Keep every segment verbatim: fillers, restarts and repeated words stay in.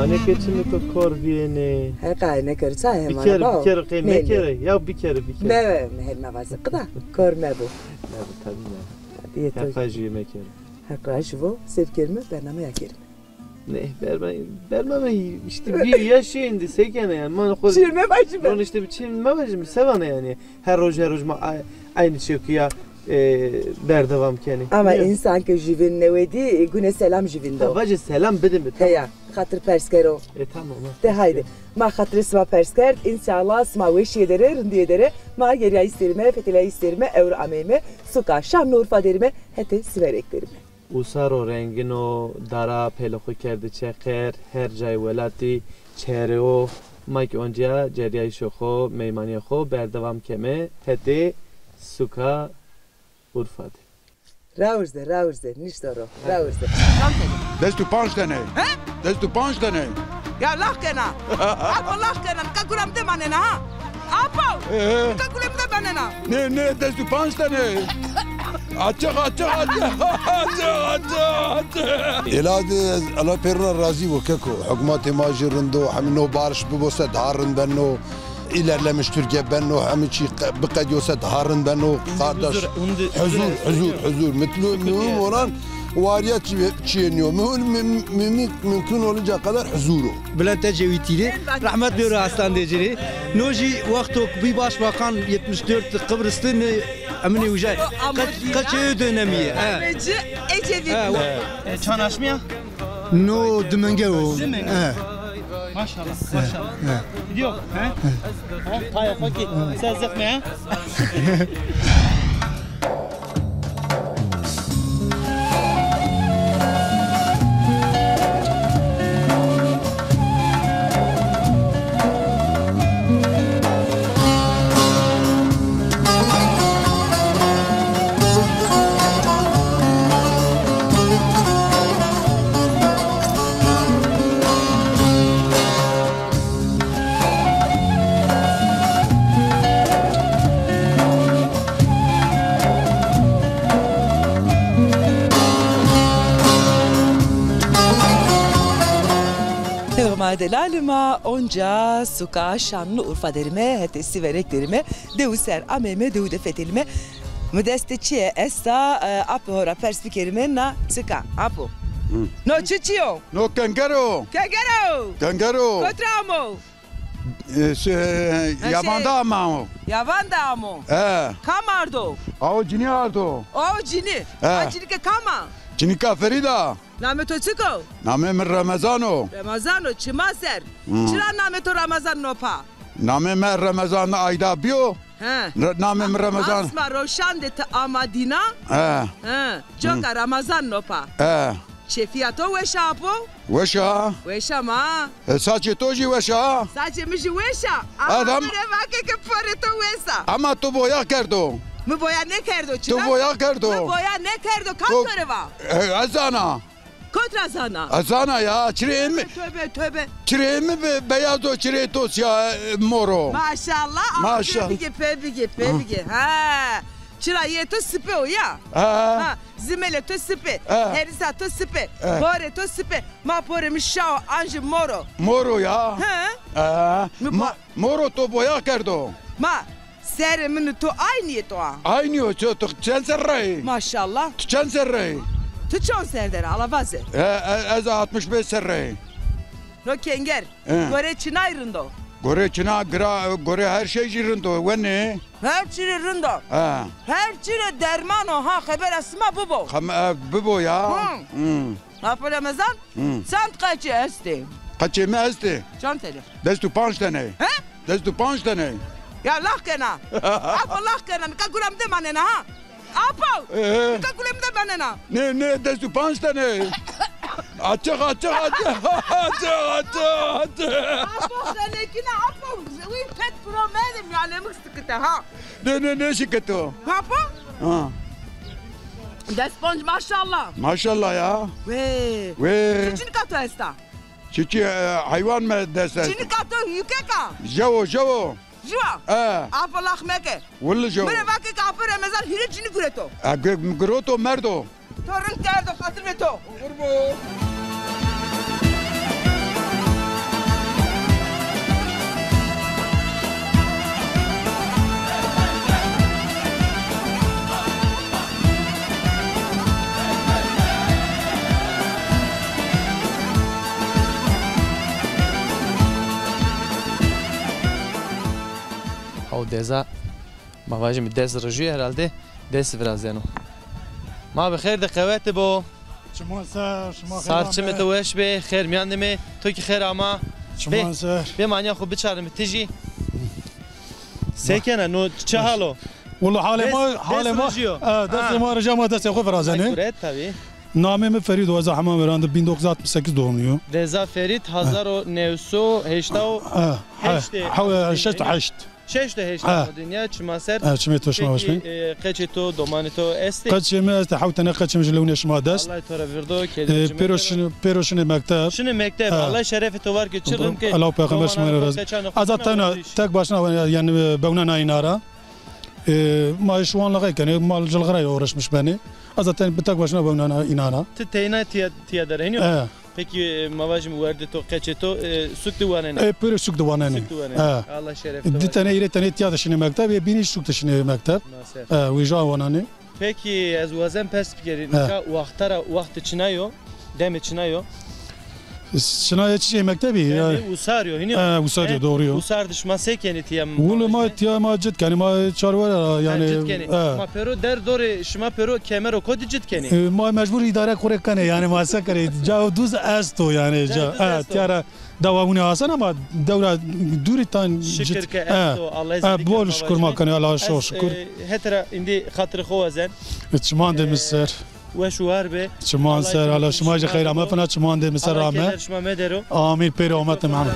Neke çimê to kor bîyêne. Heqa neke ça hema. Bikere, bikere, qey mekere. Ya bikere, bikere. Me, me, her me vaze qida. Kor me bu. Me bu, tabii ya. Diye to. Heqa jüye mekere. Heqa jüvo, sev kerime, bername ya kerime. Ne, berme, berme me işte bir yaş indi, sekene yani. Man xo. Çirme başime. Ron işte bir çirme başime, sevane yani. Her roj, her roj ma ay-, aynı çekuya e, berdewam kenî. Ama însan ke jüvin newedî, e, gune selam jüvin do. Ha, vacê selam bidin bi. Heya, xatir pers kero. E, tamam, ha. De haydi. Ma xatirê sima pers kerd. Înşallah sima weşîye dere, rindîye dere. Ma geriyayîş serîme, fetelîyayîş serîme, ewro ameyme. Suka Şanlıurfa derîme, hetê Siverek derîme. Usaro rengin o, dara pêlê xo kerdi çeqer, her cayê welatî çere o. Ma kî oncîya ceriyayîşê xo, meymanîya xo berdewam keme hetê suka Urfa de. Rawirze, rawirze, nişto ro, rawirze. Des û panc tene. He? Des û panc tene. Ya lax kena. Apo lax kena, nika gula mi de manena ha. Apo! Ee? Nika gula mi de manena. Ne, ne, des û panc tene. Açıq, açıq, açıq. Açıq, açıq, açıq. Ela de, Allah pêruna razî bo keko. Hukmatê ma jî rind o, hemî no barış bibo se daha rind beno. İlerlemiş Türkiye beno, hemî çî qe-, biqedîyo se daha rind beno, kardeş. Huzur, huzur, huzur, huzur. Mutlu, mühim olan wariya çi-, çîyê nîyo. Mühim, müm-, mümkün, mümkün olunca kadar huzur o. Bülent Ecevîtî rê, rehmet bêro Aslan Dêcî rê. No jî wexto bî başbakan yetmiş dört Kıbrıs'tı ne emine uca. Qe-, qeçê dönemî. Ecevît. Çanaşmaya? No dimenge o. Dimenge. He. Maşallah, maşallah. He. Gidiyor, he? He. Tamam, taya fakir. Sen zıkma ya. Hêrê ma delalî ma, onca suka Şanlıurfa derîme, hetê Siverek derîme, dewu ser ameyme, dewu de fetelîme. Mi dest de çîye esta, e, apo ho ra pers bikerîme na çik a, apo. Hı. No çi çî yo? No kenger o. Kenger o. Kenger o. Kotî ra amo? E, se, e, yavan de amo. Yavan de amo. He. Kam ardo? Awo cinî ardo. Awo cinî. He. A cinîke kam a? Cinîka Ferîd a. Namê to çik o? Namê mi Remezan o. Remezan o, çima ser. Hı. Çira namê to Remezan no pa? Namê mi Remezan ayda bîyo. He. Re-, namê mi Remezan. Asma roşan de ti ama dîna. He. He. Coka Remezan no pa. He. Çêfîya to weş a apo? Weş a. Weş a ma. E, saçê to jî weş a. Saçê mi jî weş a. Ama mi rê vake ke porê to wes a. Ama to boya kerdo. Mi boya nêkerdo, çira? To boya kerdo. Mi boya nêkerdo, kam to rê va? E, ez zana. Kot ra zana? Ez zana ya, çirê mi? Tövbe, tövbe. Çirê mi be-, beyaz o, çirê to siyah, e, mor o. Maşallah, ama pê bigê, pê bigê, pê bigê. Ha. Çira yê to sipe o ya. Ha. Ha, zimelê to sipe, herisa to sipe, borê to sipe. Ma porê mi şaw, an jî mor o. Mor o ya. He. E, ma, mor o, to boya kerdo. Ma, serê min û to aynî yê to a. Aynî yo, to, to çend serre yê? Maşallah. Tu çend serre yê? Tu çond serre der, ala vaze. E, e, ez altmış beş serre yê. No kenger. He. Gorê çinay rind o? Gorê çina gira, gorê her şey jî rind o, wenê. Her çî rê rind o. He. Her çî rê derman o, ha, xebera sima bibo. Xem-, e, bibo ya. Hı. Hı. Apo Remezan, çend qeçê estê? Qeçê mi estê? Çend tene? Des û panc tene. He? Des û panc tene. Ya lax kena. Apo lax kena, nika gula mi de manena ha. Apo! Ee? Nika gula mi de manena. Ne, ne, des û panc tene. Açıq, açıq, açıq. Açıq, açıq, açıq. Apo, xenekîna, apo, wî pet piro medim, yanê mi sikite ha. Ne, ne, ne sikito? Apo? Ha. Des panc, maşallah. Maşallah ya. Wê. Wê. Çi cinîka to esta? Çiçî, e, heywan mi dest esta? Cinîka to yukek a? Jewo, jewo. Jiwa? E. Apo lax meke. Wille jewo. Mi rê vake ke apo Remezan hîrê cinî gureto. E, gu-, gureto merdo. To rind kerdo, xatir ve to. Qurbo. Deza, ma vajîme des rojî herhalde, des virazeno. Ma bi xêr de qewete bo. Çiman ser, şima xêr ame. Sar çimê to weş bê, xêr mîyan de mê. To kî xêr ama. Çiman ser. Bê, bê ma nîya xo biçarnîme ti jî. Se kena, no çi hal o? Wela halê ma, halê ma, e, destê ma rija, ma destê xo virazenê. Ay, kuret, tabii. Namê mi Ferîd o, ez a Hemamêran de, bin dokuz yüz altmış sekiz doğumluyum. Deza Ferîd, hezar û new sey û heşta û heşt. Ha, ha, şeşt û heşt. Şeşt û heşt. Ha. Dinya çima ser. Ha, çimê to şima baş bê. Peki, e, qeçê to, domanê to estê? Qeçê mi estê, hewt tene qeçê mi jî lewinê şima dest. Allah to ra virdo, e, pêro şinê, pêro şinê mekteb. Şinê mekteb. Ha. Allah şerefê to var ke, çi rind ke. Allah peyxamber şima ra razî. Ez a tena, tek başına, yani, e, bewna na îna ra. E, ma şiwanlixê kenê, mal cilxirayê uğraşmış benê. Ez zaten bi tek başına bewna na îna ra. Ti teyna tiya, tiya der henî yo? E. Peki, e, ma vajîme werdê to, qeçê to, e, suk de wanenê? E, pêro suk de wanenê. Suk de wanenê. E. Allah şeref. Di tene, hîrê tene tiya de şinê mekteb, ê bînî suk de şinê mekteb. Naser. E, wîja wanenê. Peki, ez wazen pers bikerî, nika wexta ra, wextê çina yo, demê çina yo? Çina yo çi şey, mektebî? Yani, usar yo, hînî yo? E, usar yo, doğru yo. Usar de şima se kenî tiya? Wulu ma tiya ma cit kenî, ma çarwere ra, yani. Ha, cit kenî. E. Ma pêro der dorê, şima pêro kemero kotî cit kenî? E, ma mecbur îdare xo rê kenê, yani ma se kerê, ca duz esto, yani, ca, e, tiya ra. Dawa wine asan ama dewra dûrî tan. Şikir ke esto, Allah zî bol şukur ma kenê, Allah şo şukur. E, hetira îndî xatirê xo wazen. E, çiman de mi ser. Weş û war be. Çiman ser, Allah şima jî xeyr ame fina, çiman de mi ser ame. Keder şima medero. Amîn, pêro ometê Mihemed.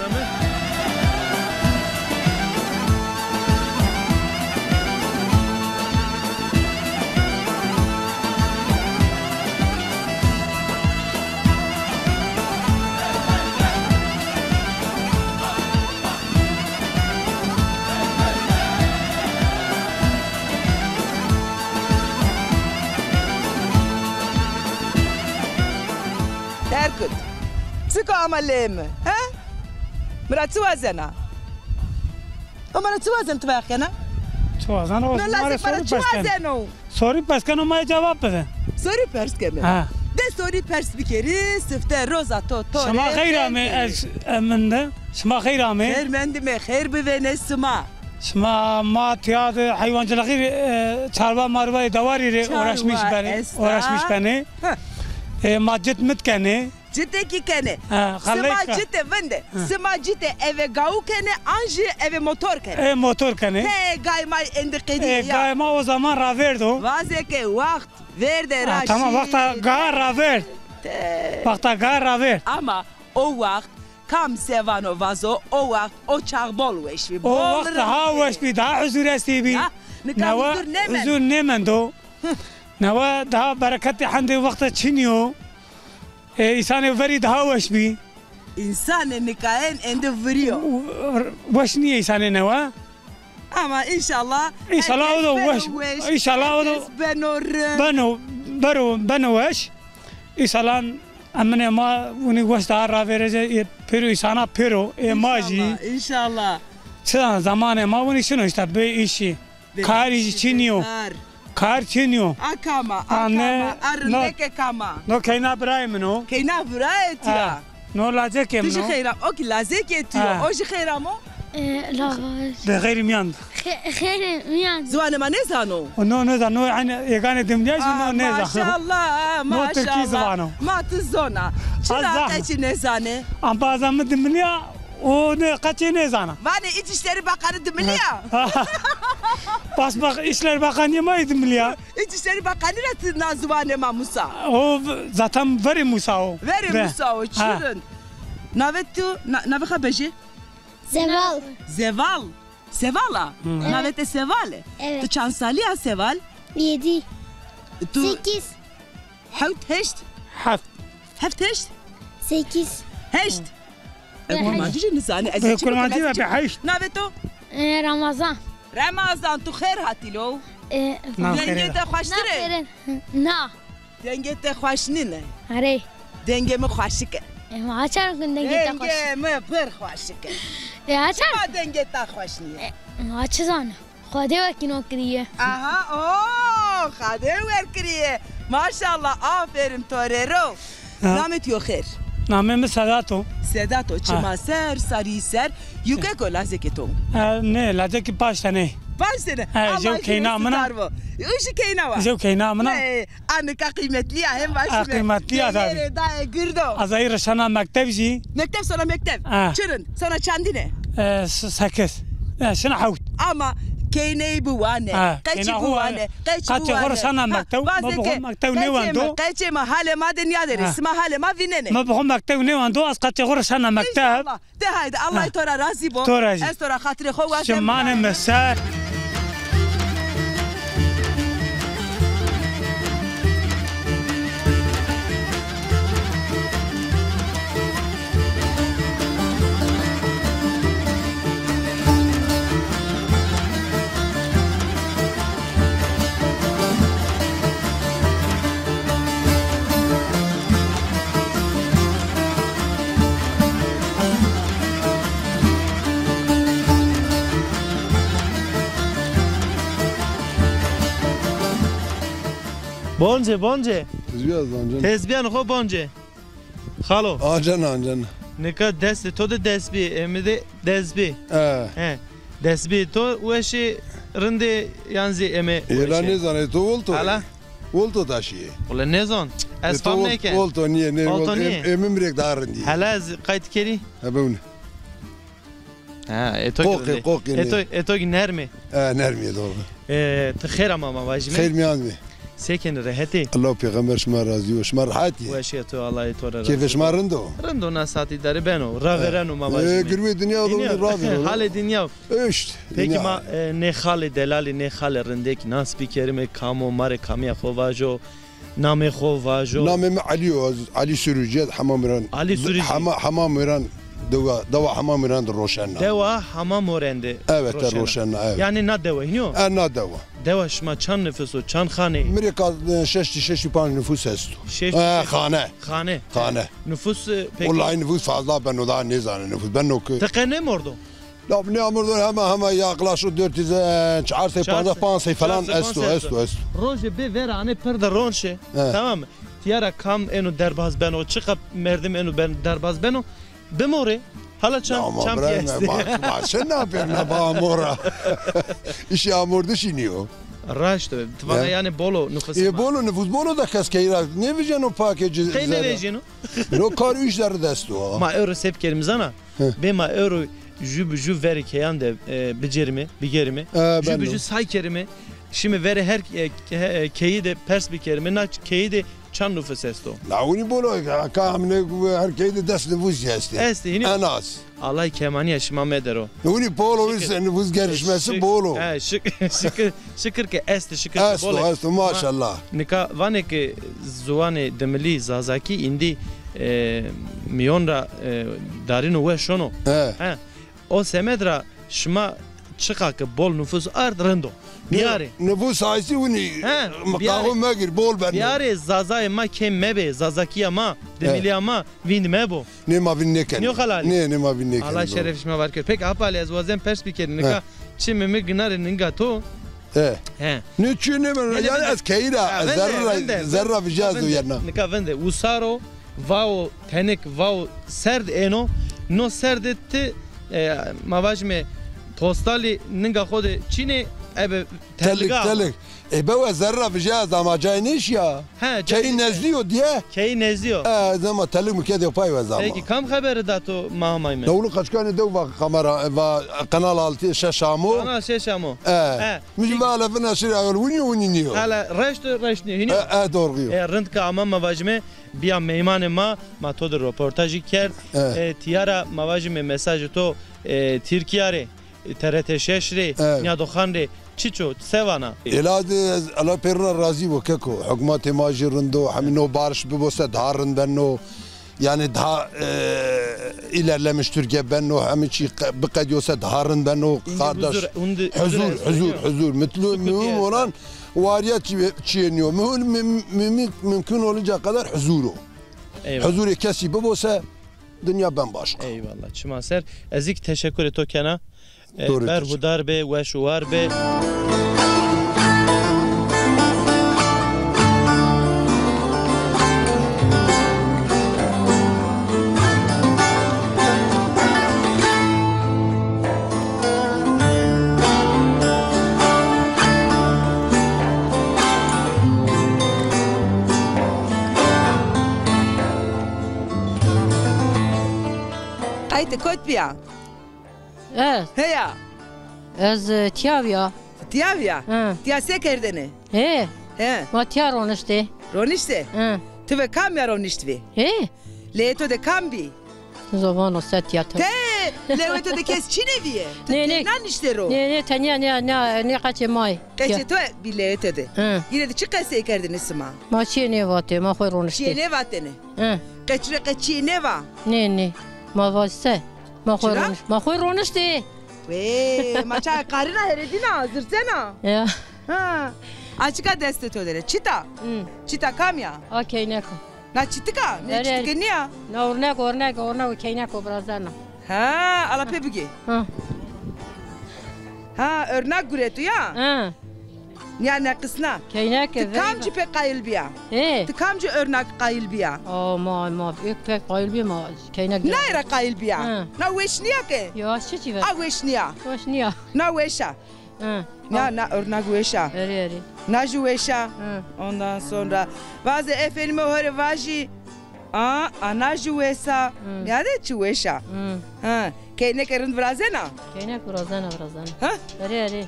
Terkut. Çik o ama lê mi? He? Mi ra çi wazena? O mi ra çi wazen, ti vexkena? Çi wazen? O lazê ma ra sorî pers keno. Sorî pers keno, ma cewab bide. Sorî pers keme. Ha. De sorî pers bikerî, sifte roza to, to. Şima xeyr amê, ez, e, min de. Şima xeyr amê. Xeyr mendime, xeyr bivêne sima. Şima, ma tiya de heywancılığı, e, çarwa marwa, dewarî rê uğraşmış benê, uğraşmış benê. E, ma cit mit kenê. Cite kî kenê. Ha, sima cite vinde. Ha. Sima cite eve gawu kenê, an jî eve motor kenê. E, motor kenê. He, gay ma endi qedî ya. E, gay ma o zaman ravêrdo. Vaze ke waxt vêrde ra şî. Ha, tamam, wexta ga ravêrd. Wexta ga ravêrd. Ama o waxt kam se vano vazo, o waxt o çax bol weş bî. O waxt daha weş bî, daha huzur estê bî. Ya, nika huzur nêmend. Huzur nêmendo. Newe daha bereketê hendê wexta çinî yo. E, însanê verî daha weş bî. Însanê nikayen endi virî yo. Weş nîyê însanê newe. Ama înşallah. Înşallah o do weş. Înşallah o do beno rind. Beno, bero, beno weş. Înşallah eminê ma winî weş daha ravêrece, e, pêro însana pêro, e, ma jî. Înşallah, înşallah. Çi zana, zamanê ma winî şino îşte, bê îşî. Karî jî çinî yo. Kar. Kar çinî yo. A kam a, a kam a, a rindeke kam a. No keyna birayê min o. Keyna birayê to ya. Ha. No lacekê min o. Ti jî xeyr am, o kî lazekê to yo. Ha. O jî xeyr amo? E, lava. De xeyrî mîyan. Xe-, xeyrî mîyan. Ziwanê ma nêzano? No nêzano, no eynî êganê dimilîya jî no nêzano. Maşallah, maşallah. No tirkî ziwan o. Ma ti zona. Çira qeçî nêzanê? Embazê mi dimilîya. O ne, qeçê nêzana. Vanê İçişleri Bakanı dimilîya. Başbak-, İçişleri Bakanı ma dimilîya. İçişleri Bakanı ra ti na ziwanê ma musa. O v-, zaten verê musa o. Verê musa o, çi rind. Navê tu, na-, navê xo bejê? Zeval. Zeval. Seval a? Hı. Navê te Seval e? Evet. Tu çand salî ya Seval? Yedi. Tu sekiz. Hewt, heşt? Heft. Heft, heşt? Sekiz. Heşt. E, kurmancî jî nizanî. Ez, e, çi kurmancî bikim? Ez ra çi be heşt. Navê to? E, Ramazan. Ramazan, tu xêr hatî lo. E, dengê te xweştir e? Na. Dengê te xweş nîne? Erê. Dengê mi xweşik e. E, ma çar kin dengê te xweş? Dengê mi pir xweşik e. E, çar? Çima dengê te xweş nîye? E, ma çi zana. Xwedê wekî no kirîye. Aha, o, Xwedê wer kirîye. Maşallah, aferin to rê ro. Ha. Namê to yo xêr? Namê mi Sedat o. Sedat o, çima ser, sarî ser, yukeko lazekê to. E, nê, lazekî paş tenê. Paş tenê? E, ama jew keyna min a. Û jî keyna wa. Jew keyna min a. E, a nika qîmetlî ya, hem baş. A, qîmetlî ya tabî. Nêrê dayê girdo. Ez ayî ra şana mekteb jî. Mekteb, sona mekteb. E. Çi rind? Sona çandîne? E, s-, sekiz. E, şina hewt. Ama keyney biwane, qeçî biwane, qeçî biwane. Qeçê xo ra şana mekteb, ma bi xo mekteb nêwendo. Qeçê ma, halê ma de nîyaderê, sima halê ma vînenê. Ma bi xo mekteb nêwendo, ez qeçê xo ra şana mekteb. Înşallah. De haydi, Allah to ra razî bo. To ra jî. Ez to ra xatirê xo wazên. Şima nê mi ser. Bonce, bonce. Tezbîya zancen. Tezbîyan xo bonce. Xalo. Ancen, ancen. Nika destê to de dest bî, ê mi de dest bî. E. He. Dest bî to weşê rindê yan zî ê mi weşê? Ê la nêzanê to wolto. Hala? Wolto taşîyê. Wele nêzon. Ez fam nêken. Wolto nîyê, nê wolto nîyê. Ê mi rêk daha rindî. Hala ez qayt kerî. He, bewne. Ha, ê to ki rindê. Qoqê, qoqê nê. Ê to, ê to ki nermê. E, nermî ye, doğru. E, ti xêr ama ma vajîme. Xêr mîyan bî. Se kenî, rehet ê? Allah û pêxember şima razî bo. Şima rehet î? Weşîya to, Allah ê to ra razî bo. Kêfê şima rind o? Rind o, na saetî derî beno. Ravêreno ma vajîme. E, girwê dinya o, ravêreno. Halê dinya o. Îşte. Peki ma, e, nê xalê delalî, nê xalê rindekî nas bikerîme, kam o, ma rê kamîya xo vajo, namê xo vajo. Namê mi Elî yo, ez Elî Sirûcî, ez Hema Mîran. Elî Sirûcî. Hema, Hema Mîran, dewa, dewa Hema Mîran de roşena. Dewa Hema Mîran de roşena. Evet, de roşena, evet. Yanî na dewa hînî yo? E, na dewa. Dewa şima çand nifus o, çand xane? Mi rê ka, e, şeştî, şeştî panc nifus esto. Şeştî, e, xane. Xane. Xane. Nifus, e, peki. Wellahî nifus fazla beno, daha nêzanê nifus. Beno ki. Ti qe nêmordo? La, nêamordo, hema, hema yaklaşık dört yüz, e, çar sey pancas, panc sey falan esto, esto, esto. Rojê bê vera anê pir de ronşê. He. Tamam mı? Tîya ra kam êno derbaz beno, çiqa merdim êno ben, derbaz beno, bimorê. Hala çam, çam pîyestê. Ma, ma çi napêrna ba amora? Îşê amordişî nîyo. Raşt o. Ti vana yanî bol o nifus. E, bol o nifus, bol o da kes keyra nêvijeno pakê ci. Qey nêvejeno? No kar üç zerre dest o. Ma ewro se bikerîme zana? Hı. Bê ma ewro jû bi jû verê keyan de, e, bicerîme, bigerîme. E, jû bi jû say kerîme. Şîme verê her, e, ke-, e, keyî de pers bikerîme. Na keyî de çand nufus esto? La winî bol o, ka hamine her keyî de des nufus estê. Estê, hînî? En az. Allah kemanîya şima medero. Winî bol o, nufus gelişmesi bol o. He, şik-, şikir, şikir ke estê, şikir ke bol o. Esto, esto, maşallah. Ma nika vanê ke ziwanê dimilî, zazakî îndî, e, mîyon ra, e, darîno we şono. He. He. O semed ra şima çiqa ke bol nufus ard rind o. Biyarê. Nufus sayısı winî, he, mixaxo megir, bol beno. Biyarê zazayê ma kêm mebê, zazakîya ma, dimilîya ma vînd mebo. Nê ma vînd nêkenê. Nîyo xelalî? Nê, nê ma vînd nêkenê. Allah şerefê şima var kero. Peki Apalî, ez wazen pers bikerî nika. He. Çimê mi ginarê ninga to. He. He. Nê çî nêbeno. Yanî ez keyî ra, ez zerre ra, zerre ra vijya ez do yerna. Nika vinde. Usaro, vao tenik, vao serd êno. No serdê ti, e, ma vajîme postalî ninga xo de çînê, ebe telik, telik. E, bewe zerre ra vijya ez ama cayê nêşîya. He, keyî nezdî yo diye. Keyî nezdî yo. E, ez ama telik mi kedê pay we ez ama. Peki, kam xeberi da to ma amayme? Dewlu Qaçkanê dew va kamera, va Kanal altı, şeş amo. Kanal şeş amo. E. He. Mi jî va lefina şirî ayol winî yo, winî nîyo. Hala reşt o, reşt nîyo, hînî yo? E, e, doğru yo. E, rind ke ama ma vajîme, bîya meymanê ma, ma to de roportajî kerd. E. E, tîya ra ma vajîme mesajê to, e, Tirkîya rê, e, T R T şeş rê, e, Nîyadoxan rê, çiç o, se vana? Ela de, Allah pêruna razî bo keko. Hukmatê ma jî rind o, hemî no barış bibo se daha rind beno. Yanî daha, e, ilerlemiş Türkiye beno, hemî çî qe-, biqedîyo se daha rind beno, kardeş. Huzur, huzur, huzur, huzur. Mitlu, mühim olan warîya çî-, çîyê nîyo. Mühim, müm-, mümkün, mümkün olunca kadar huzur o. Eyvallah. Huzurê kesî bibo se, dinya bembaşka. Eyvallah. Çima ser. Ez îk teşekkürê to kena. E, berhudar be, weş û war be. Kot bîya? Ez? Heya. Ez, e, tîya bîya. Tîya bîya? Hı. Tîya se kerdêne? He. He. Ma tîya roniştê. Roniştê? Hı. Ti ve kam ya ronişt vî? He. Leyê to de kam bî? Zovano se tîya to. Te, lewê to de kes çinê bîye? Ti, nê, nê, tenya niştê ro? Nê, nê, tenya nê, nê, nê qeçê ma yê. Qeçê to bî lewê to de. Hı. Yine de çi qesey kerdêne sima? Ma çiyê nêvatê, ma xo roniştê. Çiyê nêvatêne? Hı. Qeç rê qe çiyê nêva? Nê, nê. Ma vazî se. Ma xo, çira? Roniş-, ma xo roniştê. Wê, ma ça qarîna herêdîna, zirsena. Ya. Ha. A çika destê to de re? Çita? Hı. Çita kam ya? A keyneko. Na çitika? Ne, erê, çitike nîya? Na ornek, ornek, ornek û keyneko virazena. Ha, ala pê bigê. Ha. Ha, örnak guretu ya? Ha. Nîya neqisna. Keyneke. Ti kamcî pê qayil bîya? He. Ti kamcî örnak qayil bîya? O, ma, ma, ê pê qayil bîya ma, keynek. Nay ra qayil bîya? Ha. Na weş nîya ke? Ya, çiçî ver? A weş nîya. Weş nîya. Na weş a. Hı. Na, na örnek weş a. Erê, erê. Na jî weş a. Hı. Ondan sonra vazê efelîme ho rê vajî, a, a na jî weş a. Hı. Ya de çi weş a. Hı. Ha, keyneke rind virazena? Keynek virazena, virazena. Ha? Erê, erê.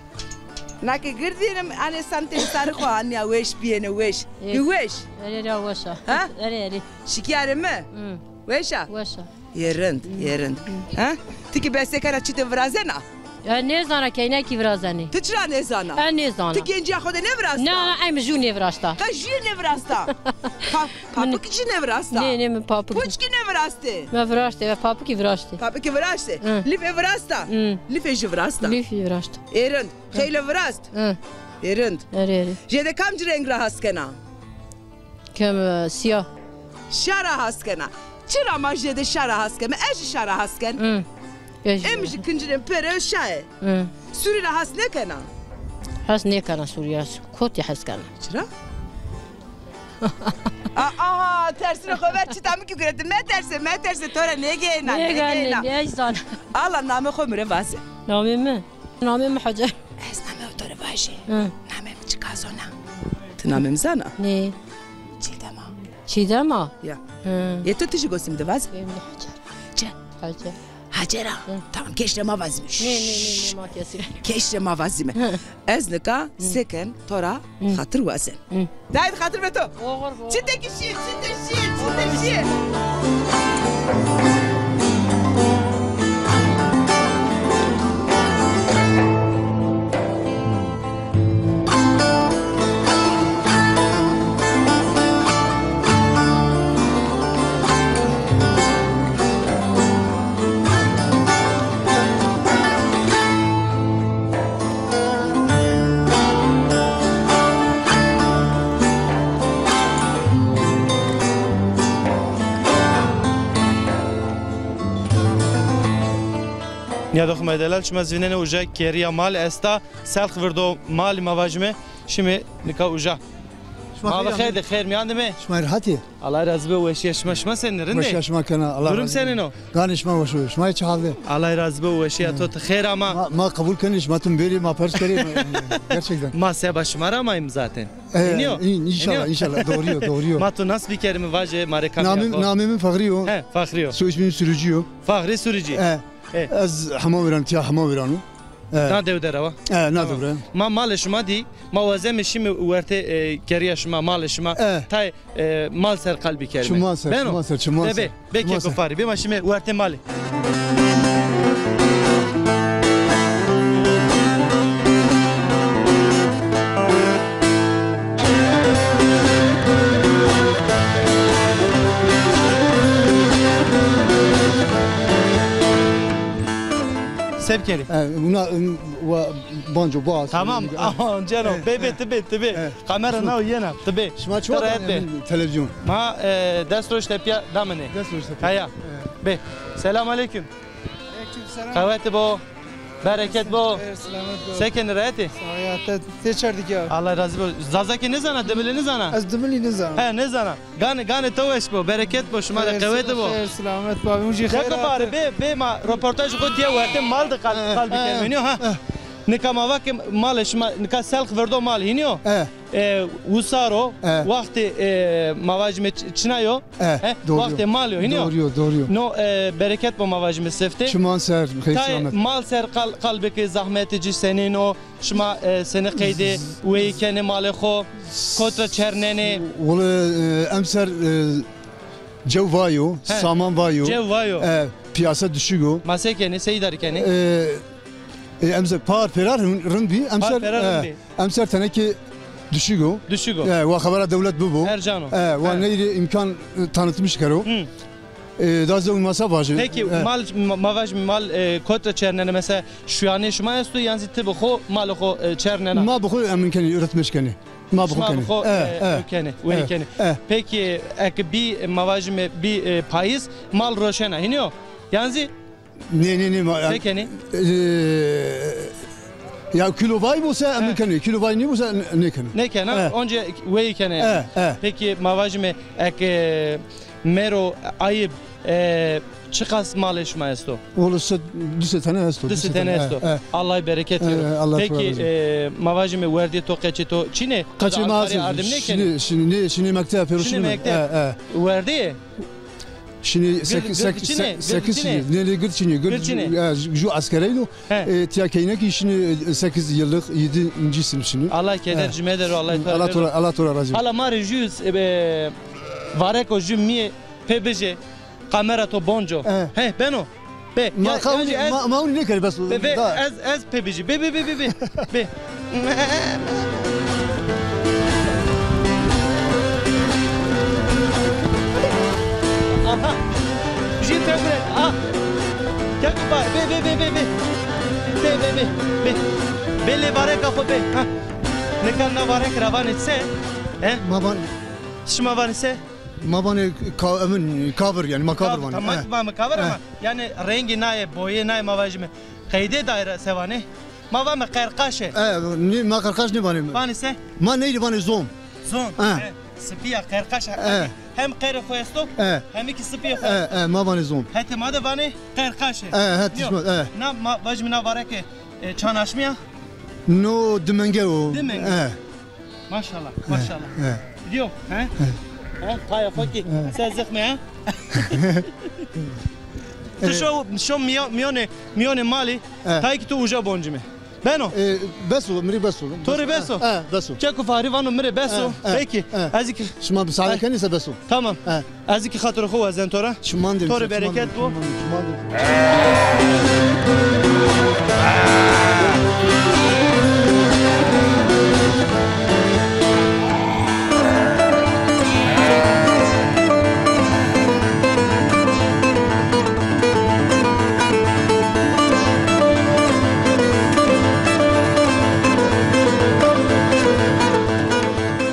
Na ke girdînim, anê santê sarî xo anîya weş bîyêne weş. Ê. Bî weş. Erê, erê, weş a. Ha? Erê, erê. Şikîyarê mi? Hı. Weş a? Weş a. Yê rind, yê rind. Ha? Ti kî bese kena çite virazena? E, nêzana, keynekî virazenê. Ti çira nêzana? E, nêzana. Ti gencîya xo de nêvirasta? Na, na, ey mi jû nêvirasta. Qe jûyê nêvirasta? Pa-, papik jî nêvirasta? Nê, nê, mi papik. Puç kî nêvirastê? Mi viraştê, e, papikî viraştê. Papikî viraştê. Hı. Lîfê virasta? Hı. Lîfê jî virasta? Lîfî viraşt. Ê rind. Xeyle virast? Hı. Ê rind. Erê, erê. Jêde kamcî reng ra has kena? Kem, e, sîya. Şa ra has kena. Çira ma jêde şa ra has keme? Ez jî şa ra has ken. Hı. Ez jî. Em jî kincirên pêro şa ê. Hı. Sûrî ra has nêkena? Has nêkena sûrî ra. Kotî has kena? Çira? A, aha, tersine xo ver, çita mi kî guretî. Meterse, meterse, to ra nêgeyna, nêgeyna. Nêgeyna, nêzana. Ala namê xo mi rê vaze. Namê mi? Namê mi Hacer. Ez namê to rê vajî. Hı. Namê mi çika zona? Ti namê mi zana? Nê. Çîdema. Çîdema? Ya. Hı. Ê to ti jî gosê mi de vaze. Ê mi Hacer. Çi? Hacer. Hacer a. Hı. Tamam, keş rê ma vazîme. Nê, nê, nê, nê, ma kesî. Keş rê ma vazîme. Hı. Ez nika, hı, seken to ra, hı, xatir wazen. Hı. Dayê xatir be to. Oxir, oxir. Çite kî şî, çite şî, çite şî. Nîyadoxê ma delal, şima zî vînenê uca kerîya mal esta, selx virdo malî ma vajîme, şîme nika uca. Ma bi xêr de, xêr mîyan de me. Şima rehet ê? Allah razî be, weşîya şima, şima senîn, rind ê? Weşîya şima kena, Allah razî be. Durum senîn o? Ganê şima weş o. Şima çi hal de? Allah razî be, weşîya to, ti xêr ama. Ma, ma qebul kenê, şima tim bêrê, ma pers kerê, ma, gerçekten. Ma seba şima ra amayîm zaten. E, înî yo? În-, înşallah, înşallah. Doğru yo, doğru yo. Ma to nas bikerîme, vaje ma rê kamî ya xo. Namê mi Fexrî yo. He, Fexrî yo. Soy ismim Sürücü yo. Fexrî Sürücü. E. E. Ez Hemawêran, tîya Hemawêran o. E. Na dew de ra wa? E, na dew ra. Ma malê şima dî, ma wazeme şîme wertê, e, kerîya şima, malê şima. E. Tay, e, mal ser qal bikerîme. Çiman ser, beno? Çiman ser, çiman ser. Bê, bê keko farî. Bê ma şîme wertê malê. Se bikerî? E, buna, e, wa, banco baz. Tamam, aman ceno. E, bê, bê, e, ti bê, ti bê. E. Kamera naw yena, ti bê. Şima çi wexta rehet bê. Televîzyon? Ma, e, des roj tepîya damine. Des roj tepîya. Heya. E. Bê. Selam aleyküm. Aleyküm selam. Qewete bo. Bereket bo. Xeyr, selamet bo. Se kenî, rehet ê? Sağ ol ya, te, te çer dî ya. Allah razî bo. Zazakî nêzana, dimilî nêzana? Ez dimilî nêzana. He, nêzana. Ganê, ganê to weş bo, bereket bo, şima rê qewete bo. Xeyr, selamet bo. Hûn jî xeyr. Bê, bê ma roportajê xo tîya wertê mal de qal, qal bikerîme, ha. Nika ma va ke malê şima, nika selx verdo mal, hînî yo? E. E, wisar o, e, wextê, e, ma vajîme ç-, çina yo? E, he? Doğru. Wextê mal yo, hînî yo? Doğru yo, doğru yo. No, e, bereket bo ma vajîme seftê. Çiman ser, xeyr selamet. Mal ser qal, qal bike zahmetê ci senîn o, şima, e, senî qeydê weyî kenê malê xo, kot ra çernenê? Wele, e, emser, e, cew vayo, he, saman vayo. Cew vayo. E, piyasa düşük o. Ma se kenê, se îdarî kenê? E, e, emser par pêra rind, rind bî, emser, par pêra rind bî. Emser tenekê düşük o. Düşük o. E, wa xebera dewlet bibo. Ercan o. E, wa neyrê îmkan, e, tanıtmış kero. Hı. E, da zewin masa vajî. Peki, e, mal, ma, ma vajî mal, e, kot ra çernenê? Mesela şuyanê şima esto yan zî ti bi xo malê xo, e, çernena? Ma bi xo emin kenê, üretmiş kenê. Ma bi xo kenê. Şima bi xo, e, e, e, kenê, weyî kenê. E. Peki, eke bî, ma vajîme bî, e, payîz, mal roşena, hînî yo? Yan zî Nê, nê, nê, ma, se kenê? E, ya kîlo vay bo se, he, emin kenê. Kîlo vay nêbo se, n-, nêkenê. Nêkena, he, onca weyî kenê. He, he. Peki, ma vajîme, eke mero ayib, e, çiqas malê şima esto? Wele se, di sey tene esto. Di sey tene esto. He, he. Allah bereket vero. He, he, Allah razı olsun. Peki, e, ma vajîme werdê to, qeçê to çin ê? Qeçê ma ardim nêkenê? Şinê, şinê, nê, şinê mekteb, pêro şinê mekteb. He, he. Werdê? Şinî sek-, sek-, sek-, sekiz şinî. Nê, nê, gird çinî. Gird çinî. Ya, ju eskereydo. He. E, tiya keynekî şinî, e, sekiz yıllık, yedinci sınıf şinî. Allah keder cime der, Allah to ra, Allah to ra razî. Hala ma rê ju, e, vareko ju mîye pê bijê. Kamera to bonco. He. He, beno. Be, ma, ya, ma, ma winî nêkerî, bes o. Be, be, ez, ez pê bijî. Be, be, be, be, be. Be. Aha. Jî pê bire. Ah. Gel, be, be, be, be, be. Be, be, be, be. Be lê vareka xo be. Ha. Nika na varek ra vanê se? He? Ma van- Şima vanê se? Ma vanê ka-, emin, kavir, yanî ma kavir vanê. Tamam, ma kavir ama yanî rengê naye, boyê naye ma vajîme. Qeydê daye ra se vanê? Ma vame qerqaş ê. E, nê, ma qerqaş nêvanê. Vanê se? Ma neyrî vanê zon. Zon. E. He, sipî ya, qerqaş a. E. Hem qerê xo esto, e, hem kî sipîyê xo esto. E, e, ma vanê zon. Hetê ma de vanê qerqaş ê. E, hetê şima, e. Na ma vajîme na vareke, e, çan aşmî ya? No dimenge o. Dimenge. E. Maşallah, maşallah. He, he. Gidiyor, he? He. He, taya fakî. He. Sen zixme, he? Tu şo, şo miyo-, miyonê, miyonê malî, he, tayê kî tu uca boncime. Beno? E, bes o, mi rê bes o. To rê bes o? He, bes o. Keko Fahri vano mi rê bes o. He, he. Peki. He. Ez kî. Şima misade kenî se bes o. Tamam. He. Ez kî xatirê xo wazen to ra. Çiman de. To rê bereket bo. Çiman de.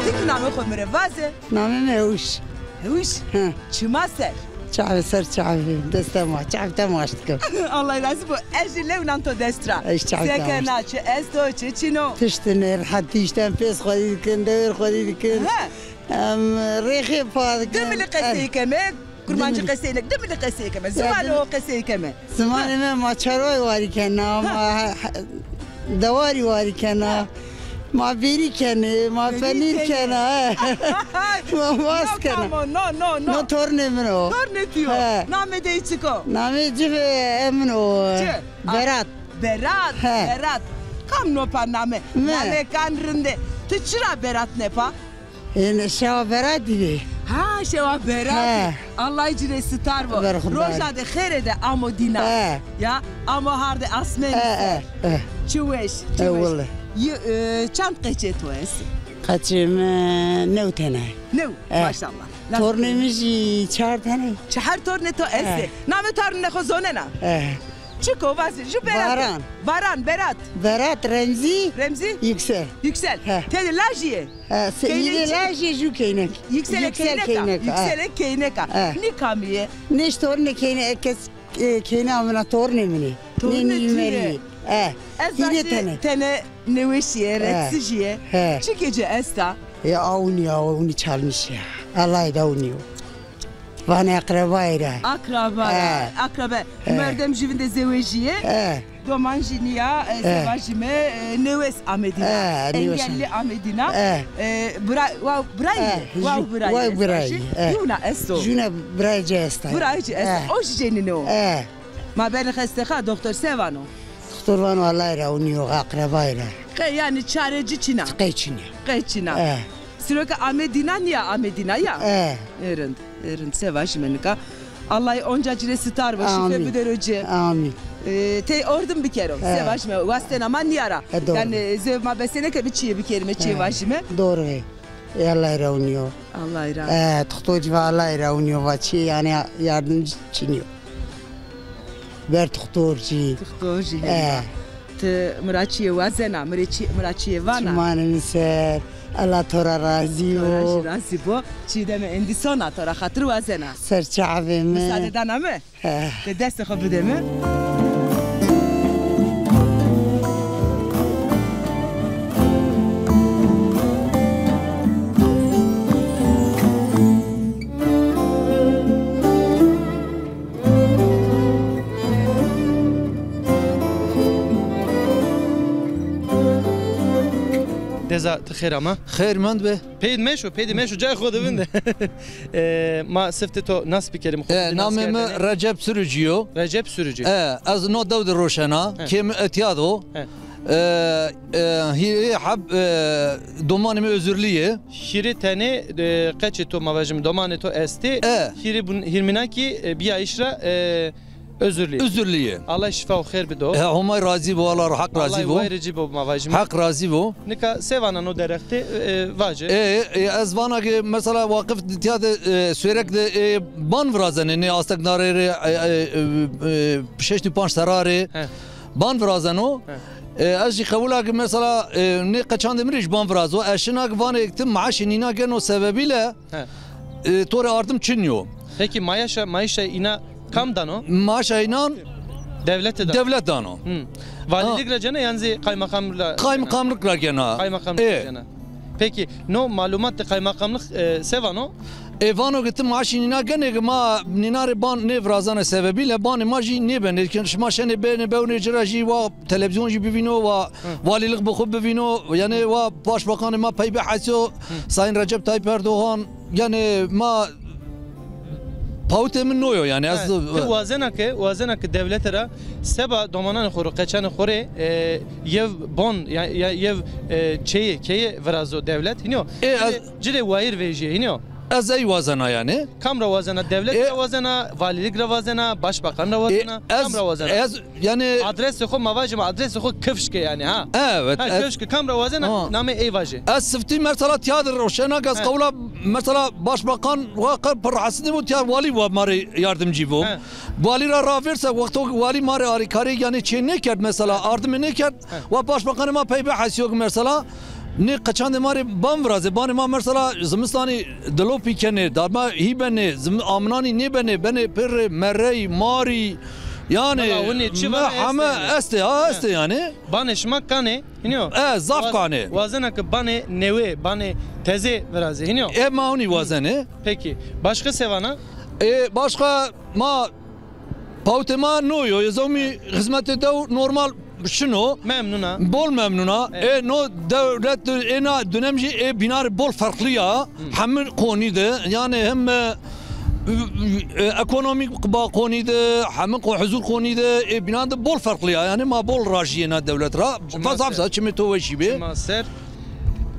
Ti kî namê xo mi rê vaze. Namê mi Hewş. Hewş? Hı. Çima ser? Çavê ser çavê, destê ma, çavê te maç dikim. Allah razî bo. Ez jî lew nan to dest ra. Ez çavê te maç. Se kena, çi esto, çi çin o? Tiştine, rehet dişten pês xwedî dikin, dewêr xwedî dikin. He. Em, rêxê pa dikin. Di milî qesey keme, kurmancî qesey neke, di milî qesey keme. Zimanê o qesey keme. Zimanê mi, ma çerway warî kena, ma he-, he-, dewarî warî kena. Ha. Ma bêrî kenê, ma penîr kena, he. Ma mas kena. No kam o, no, no, no. No tornê min o. Tornê tu yo. He. Namê dey çik o? Namê ci, e, min o. Ci. Berat. Berat, he. Berat. Kam no pa name? Mi. Namekan rind ê. Ti çira Berat nepa? Êne şewa Beratî de. Ha, şewa Beratî. He. Allay ci rê sitar bo. Roja de xêrê de amo dîna. He. Ya, amo hardê asmenî ser. He, he, he. Çi weş, çi weş. Wele. Y-, e, çand qeçê to est? Qeçê mi new tene. New, he, maşallah. Tornê mi jî çar tene. Çehar tornê to estê. He. Namê tornê xo zonena? He. Çik o, vaze, ju Berat. Baran. Baran, Berat. Berat, Remzî. Remzî? Yüksel. Yüksel. He. Tede lajî yê? He, se-, keynekçî. Îdê lajî, ju keynek. Yükselê keyneka. Yüksel keynek, ha. Yükselê keyneka. He. Nî kamî yê? Nêş tornê keyne, kes, e, keyna min a, tornê min ê. Tornê tu yê. Nî nî merî. He. Ez hîrê tene. Tene nêweşî yê, he, retsijî yê. He. Çikê ci esta? E, awnî, awnî çalmiş ya. Allay da awnî yo. Vanê akrabayê ra. Akraba ra. He. Akrabe. He. Merdem jü vinde zewejîyê? He. Doman jî nîya, e, se vajîme, e, nêwes amedîna. E, nêwes. Engelli amedîna. E. E, bira-, wa birayî, e, wa jü-, birayî wa esto birayî, jü? E. Yuna esto. Jüne birayê ci esta. Birayê ci esta. E. O jî cenîne o. E. Ma benî xestexa, doktor se vano? Doktor vano Allahî ra û nîyo, aqrebayî ra. Qe yanî çare ci çin a? Qe çin a. Qe çin a. E. Siro ke amedîna nîya amedîna ya. E. Ê rind, ê rind. Se vajîme nika. Allahî onca ci rê sitar bo, şîfe bidero ci. Amîn. E, tey ordim bikero. E. Se vajîme, wastena ma nîya ra. E, doğru. Yanî zê ma besenê ke bi çîyê bikerîme, çîyê vajîme. Doğru. E, Allahî ra û nîyo. Allahî ra. E, doktor ci va Allahî ra û nîyo, va çî yanî yardimcî çin yo. Ver doktor ci. Doktor ci. E. Ti mi ra çîyê wazena, mi rê çî, mi ra çîyê vana. Çimanê mi ser. Allah to ra razî bo. To ra jî razî bo. Çî de mi endîsona, to ra xatir wazena. Ser çavê mi. Misade dana mi? He. Ti destê xo bide mi. Deza, ti xêr ama. Xêr mend be. Peyî meşo, peyî meşo, cayê xo de vinde. E, ma siftê to nas bikerîme, xo. E, namê mi Recep Sürücü yo. Recep Sürücü. E, ez no dew de roşena, he, kê mi etiyad o. He. E, e, hîrê heb, e, domanê mi Özürlü yê. Hîrê tenê, e, qeçê to, ma vajim, domanê to estê. E. Hîrê bun-, hîrmîna kî, e, bîya îşra, e, Özürlü. Özürlü yê. Allah şîfa û xêr bido. E, Homay razî bo, Allah Haq razî bo. Allah wayirê ci bo, ma vajim. Haq razî bo. Nika se vana no derextê, e, vace. E, e, ez vana ke mesela waqif tiya de, e, Suêrek de, e, ban virazenê, nê astek nare rê, e, e, e, e, şeştî panc serra rê. He. Ban virazeno. He. E, ez jî qewula ke mesela, e, nê qeçandê mi rê jî ban virazo. Ez şina ke vanê ti maaşê nîna geno sebebîle, he, e, to rê ardim çin yo. Peki maaşa, maaşa îna kam dano? Maaşa înan dewlete dano. Dewlet dano. Hı. Valîlik ra cena yan zî kaymakamlık ra? Kaymakamlık ra gena. Kaymakamlık ra cena. Peki, no malumat de kaymakamlık, e, se vano? E, vano ke ti maaşê nîna genê ke ma nîna rê ban nêvirazanê sebebîle banê ma jî nêbenê. Ke şima şenê benê bewnê ci ra jî wa televîzyon jî bivîno, wa valîlik bi xwu bivîno, yanî wa başbakanê ma pey bihesyo, Sayın Recep Tayyip Erdoğan, yanî ma pawitê mi no yo yanî. Ez ti wazena ke, wazena ke dewlete ra seba domananê xo rê, qeçanê xo rê, e, yew bon, ya, ya yew, e, çêyê, keye virazo dewlet, hînî yo? E, ez ci rê wayir vejîyê, hînî yo? Ez ey wazena yanî. Kam ra wazena? Dewlet ra wazena, valîlik ra wazena, başbakan ra wazena? Kam ra wazena? Ez, yanî adresê xo, ma vajîme adresê xo kifşke yanî, ha? Evet. Ha, kifşke, kam ra wazena, namê ey vajê. Ez siftî mesela tiya de roşena ke ez qewla mesela başbakan wa qe pir rahatsız bo, tiya valî wa ma rê yardimcî bo. He. Valî ra ravêrse wexto ke valî ma rê arîkarî yanî çê nêkerd mesela, ardimê nêkerd, wa başbakanê ma pey bihesîyo ke mesela nê qeçandê ma rê ban virazê. Banê ma mesela zimistanî dilopî kenê, darma hî benê, zim-, amnanî nêbenê, benê pirrê, merreyî, marî, yanî heme estê, ha, estê yanî. Banê şima kanê, hînî yo? E, zaf kanê. Wazena ke banê newê, banê tezê virazê, hînî yo? E, ma onî wazenê. Peki. Başka se vana? E, başka ma Pawitê ma no yo, ez omî xizmetê dew normal şino. Memnun a. Bol memnun a. Evet. E, no dewlet, ê na dönem jî ê bîna rê bol ferqlî ya. Hemi konî de, yanî hem, e, e, ekonomîk ba konî de, hemi ko-, huzur konî de, ê bîna de bol ferqlî ya. Yanî ma bol rajî yê na dewlet ra. Fazla fazla çimê to weşî bê. Çima ser.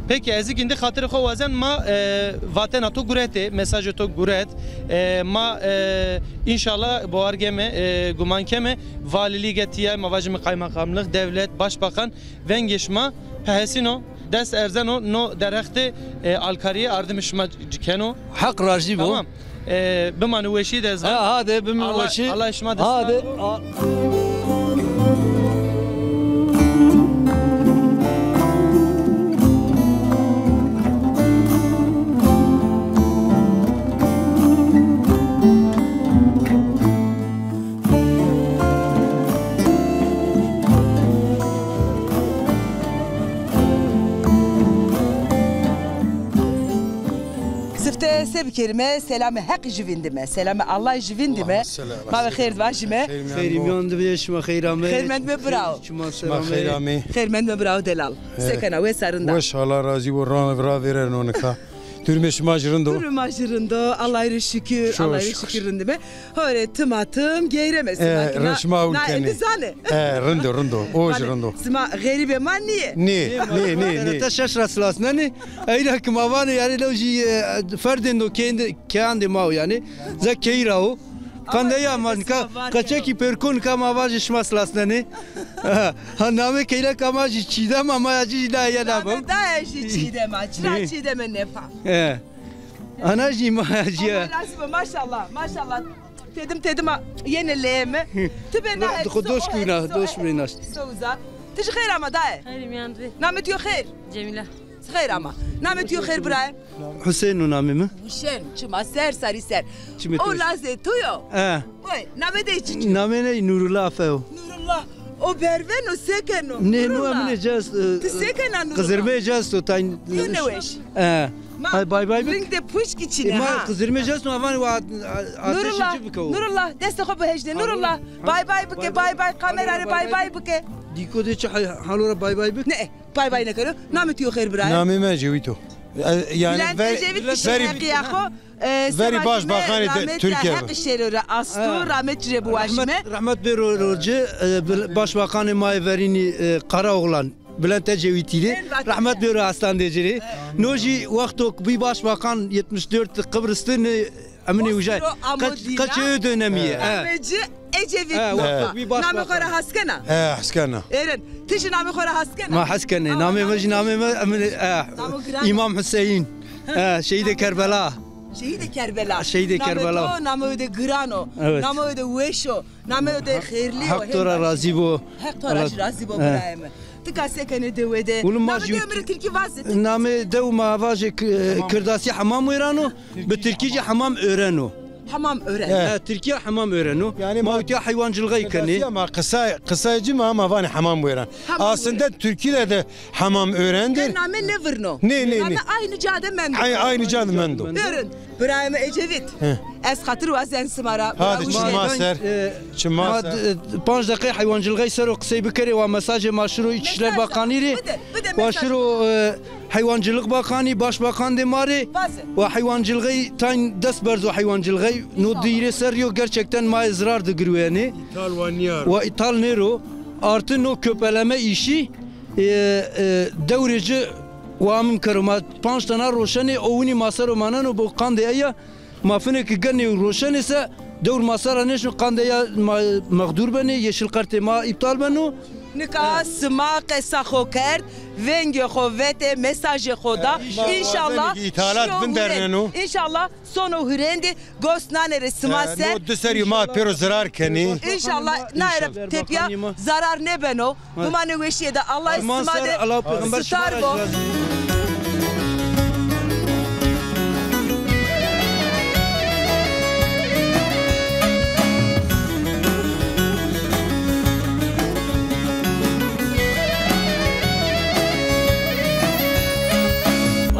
Peki, ez kî îndî xatirê xo wazen, ma, e, vatena to guretê, mesajê to guret. E, ma, e, înşallah bawar keme, e, guman keme, valîlîge tîya, ma vajîme kaymakamlix, dewlet, başbakan, vengê şima pehesîno, dest erzeno, no derextê, e, alkarîye ardimê şima ci keno. Heq rajî bo. Tamam. E, bimane weşî de ez. Ha, hadi, bimane weşî. Allah şima de. Hadi. Sifte Bikerime, selamê Heq jü vîndime. Selamê Allah jü vîndime. Allahümme salli ala seyyidina Muhammed. Ma ve xêr vajime. Xêr miyan bo. Xêr miyan de bê, şima xêr amê. Xêr miyan de bê, şima ser amê. Xêr miyan de bê, bravo delal. Se kena, wes a, rind a? Weş, Allah razî bo, ra, ra vêreno nika. Durumê şima jî rind o? Durumê ma jî rind o. Allah'a şükür, Allah'a şükür rindime. Hore tim a tim geyreme sima. E, kî na, reşma ul na kenê. Edi zane. E, rind o, rind o. O jî rind o. Sima xerîbê ma nîyê. Nê, nê, nê, nê. Te şeş ra silasnenê. Eyna ki ma vanê, yanî lew jî, e, ferdên do keyndê, keyandê ma o yanî. Ze keyî ra o. Qandê ya ma nika, qeçekî pêrko nika ma vajê şima silasnenê. Ha, namê keyleka ma jî Çîdem a, ma ya jî daye ya da bim. Daye jî Çîdem a. Çira Çîdemê nefa. E. Ana jî ma ya jî ya. Allah razî bo, maşallah, maşallah. Tedim tedim a, yenê leyê mi. Ti bê na. Xo doş kuyna, doş bê naş. Sewza. Ti jî xeyr ama daye. Xeyr miyan de bê. Namê tu yo xeyr? Cemîle. Xeyr ama. Namê tu yo xeyr birayê? Huseyno namê mi. Huseyno, çima ser sarî ser. Çimê to. O lazê tu yo. E. Oy, namê de çi? Namê ney Nurullah Afeo. Nurullah. O berveno, se keno? Nê, no emine cast, e, ti se kena Nurullah? Qizirmê cast o tayn. Yo neweş. E. Ma, hay, bay bay bik. Ring de puşkî çine, e, ma ha. Qizirmê cast o, avan wa, a, ateşê ci bikewo. Nurullah, destê xo bihejne. Nurullah, bay bay bike, bay bay. Kamera rê bay bay bike. Dîko de çi hay, halo ra bay bay bik? Ne, bay bay nêkero. Namê tu yo xeyr birayê? Namê mi Ecevît o. E, yanî Bülent Ecevît, kişî heqîya xo. E, verî başbakanê Tirkîye. Heq şêro ra asto, rahmet ci rê biwajîme. Rehmet bêro ro ci, e, bil-, başbakanê ma yê verînî, e, Karaoğlan, Bülent Ecevîtî rê. Rehmet bêro aslandê ci rê. No jî wexto bî başbakan yetmiş dört Kıbrıs de ne, emine uca. Qeç-, qeçê dönemî yê. Namê ci Ecevît. Namê xo ra hes kena? E, hes kena. Êrin. Ti jî namê xo ra hes kena? Ma hes kenê. Namê mi jî, namê mi, emine, e, Îmam Hüseyin. E, şehîdê Kerbela. Şehîdê Kerbela. Şehîdê Kerbela. Namê to nameyê de giran o. Evet. Nameyê de weş o. Nameyê de xêrlî yo. Heq to ra razî bo. Heq to ra jî razî bo birayê mi. Ti ka se kenê dewe de? Namê dewe mi rê tirkî vaze. Namê dew ma vajê k-, kirdasî Hemam Wêran o. Bi tirkî jî Hemam Ören o. Hemam Ören. E, tirkî ya Hemam Ören o. Yanî ma witîya heywancilixey kenê. Ma qisay, qisay ci ma, ma vanê Hemam Wêran. Aslında Tirkî de de Hemam Örendir. Name nêvirno. Nê, nê, nê. Name aynı ca de mendo. Ay-, aynı ca de mendo. Buyurun. Birayê mi Ecevît. He. Ez xatir wazen sima ra. Hadi, çima ser. E, çima ser. Ma, e, panc deqey heywancilixey ser o qisey bikerê, wa mesajê ma şiro İçişler Bakanî rê. Bide, bide mesaj. Wa şiro, e, heywancilix bakanî, başbakan de ma rê. Wa heywancilixey tayn dest berzo heywancilixey. No dîrê ser yo gerçekten ma zirar de girwenê. Îthal wa nîyaro. Wa îthal nêro. Artı no köpeleme işi. E, e, dewrê ci wa amim kero. Ma panc tena roşenê, o winî ma ser o maneno, bo qandê eya, ma finê ki genê û roşenê se, dewr ma ser ra nêşno, qandê eya ma mexdûr benê, yeşil kartê ma îptal beno. Nika sima qesa xo kerd, vengê xo vetê, mesajê xo da. E, înşallah, înşallah, şino hurênd. Înşallah, sono hurêndê. Gos nanê rê sima ser. E, no di serî ma pêro zirar kenî. Înşallah naye ra tepîya zarar nêbeno. Gumanê weşîye de. Allah sima de sitar bo.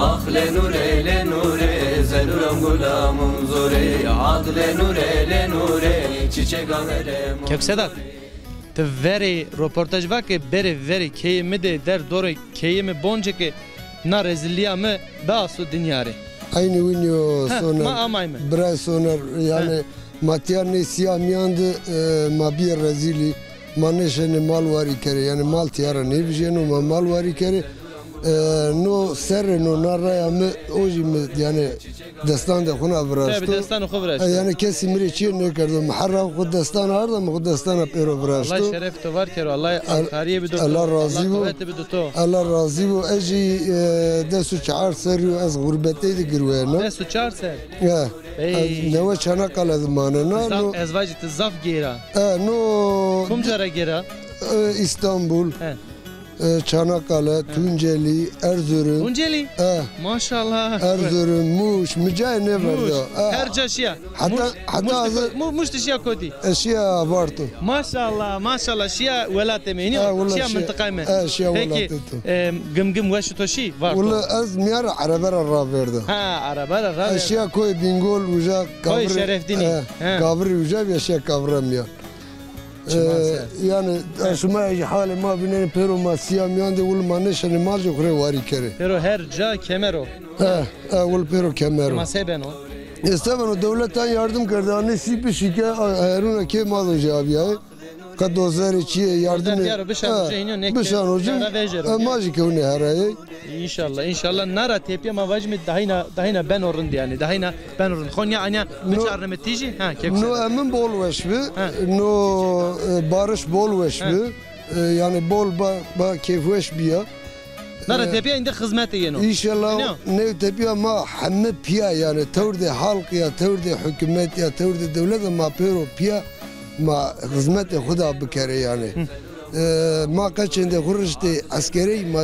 Ax le nûre, le nûre, ze nûram gulamûn zorê, ad le nûre, le nûre, çiçek averê. Kek Sedat, ti verê roportaj va ke berê verê keyê mi de, der dorê keyê mi bonce ke na rezilîya mi biaso dinya rê. Eynî winî yo Soner. Ma amayme. Birayê Soner, yanî ma tîya nê sîya mîyan de, e, ma bîyê rezîlî. Ma nêşenê mal warî kerê, yanî mal tîya ra nêvijyeno, ma mal warî kerê. E, no serre no na raya mi, o jî mi, yanî destan de xo na viraşto. Tabî, destanê xo viraşto. E, yanî kesî mi rê çîyê nêkerdo. Mi herra xo destan arda, mi xo destana pêro viraşto. Allah şeref to var kero, Allah alkarîye bido to. Allah razî bo. Allah qewete bido to. Allah razî bo. Ez jî, e, des û çar serrî yo ez xurbetey de girwena. Des û çar ser? E, ez newe Çanakkale de manena. Zaf, no, ez vajî ti zaf gêra. E, no. Kum ca ra gêra? E, Îstanbul. He. E, Çanakkale, Tunceli, Erzurum. Tunceli? E. Maşallah. Erzurum, Muş, mi cayê nêverdo. Muş. E. Her ca şiya. Heta, Muş, heta Muş, hazır. Mu-, Muş de şiya kotî? E, şiya Varto. Maşallah, maşallah. Şiya welatê mi, nîyo? E, wala şiya, şiya mintiqayê mi. E, şiya welatê to. Peki, e, Gimgim weş to şî Varto? Wala ez mîyan ra erebe ra ravêrdo. Ha, erebe ra ravêrdo. E, şiya koyê Bîngol, uca Kavirî. Koyê Şerefdînî. E, Kavirî uca bîya, şiya Kavira mîyan. Çiman ser. E, yanî, e, şima jî halê ma vînenê, pêro ma sîya mîyan de, wil ma nêşenê mal jî xwu rê warî kerê. Pêro her ca kemer o. E, e, wil pêro kemer o. Ma se beno? E, se beno, dewletan yardim kerde, anê sî bişîke, a, herûna kê ma do jî abîyayê. Qe dozerê çîyê yardim. Dozer biyaro, bişan uca, hînî nêkê, bişan uca. Biyara vejero. E, ma jî kewnê herayê. Înşallah, înşallah. Na ra tepîya ma vajîme dahîna, dahîna beno rind yanî. Dahîna beno rind. Konya anya biçarneme tîjî? Ha, kek. No emin bol weş bi. Ha. No, e, barış bol weş bi. E, yanî bol ba, ba keyfweş bîya. Na ra tepîya îndî xizmetê yeno. Înşallah. Nê tepîya ma heme pîya yanî tewrdê halk ya, tewrdê hukûmet ya, tewrdê dewlet ma pêro pîya ma xizmetê xwu da bikerê yanî. Hı. E, ma qeçên de xwu riştê eskerey, ma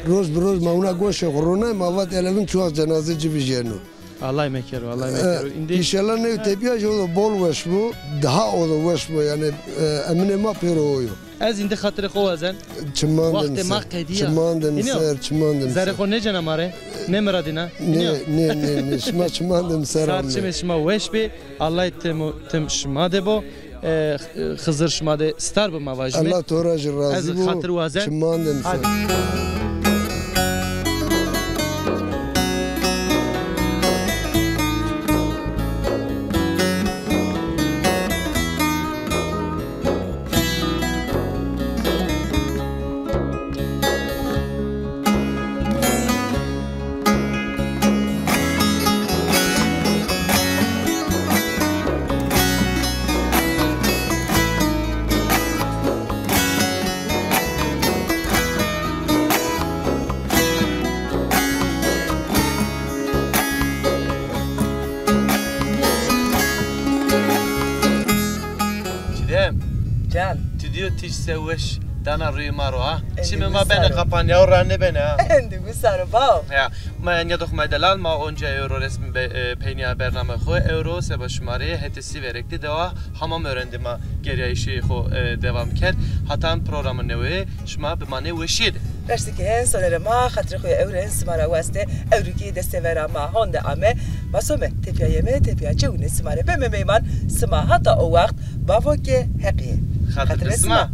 roz bi roz ma wina goşê xwu ronay, ma vat elevin çuwa cenaze ci vijyeno. Allay mekero, Allay mekero. E, îndî înşallah ney tepîya jî o da bol weş bo, daha o da weş bo yanî, e, eminê ma pêro o yo. Ez îndî xatirê xo wazen. Çiman de mi ser. Wextê ma qedîya. Çiman de mi ser, çiman de mi ser. Zerê xo nêcena ma rê? Nêmiradîna? Nê, nê, nê, nê. Şima çiman de mi ser amê. Sar çimê şima weş bê. Allay tim, tim şima de bo. E, Xizir şima de star bi ma vajîme. Allah to ra jî razî bo. Ez xatir wazen. Çiman de mi ser. Hadi. Çîdem. Can. Ti dîyo tîj se weş dana rûyê ma ro ha. Çimê ma benê qapan ya, ra nêbenê ha. Endî wisar o bao. Ya, ma enya dox ma delal, ma onca ewro resmî be-, e, peynîya bername xo. Ewro seba şima rê hetê sî verek de dewa Hamam Öğrendi ma geriyayîşê xo, e, dewam kerd. Hatan programê newe şima bimanê weşîye de. Beştî ke en sonerê ma, xatirê xo yê ewren sima ra weste, ewrikî destê vera ma honde ame, ma some tepîya yeme, tepîya çewine sima rê beme meyman, sima hata o wext bavo ke heqîye. Xatir bi sima.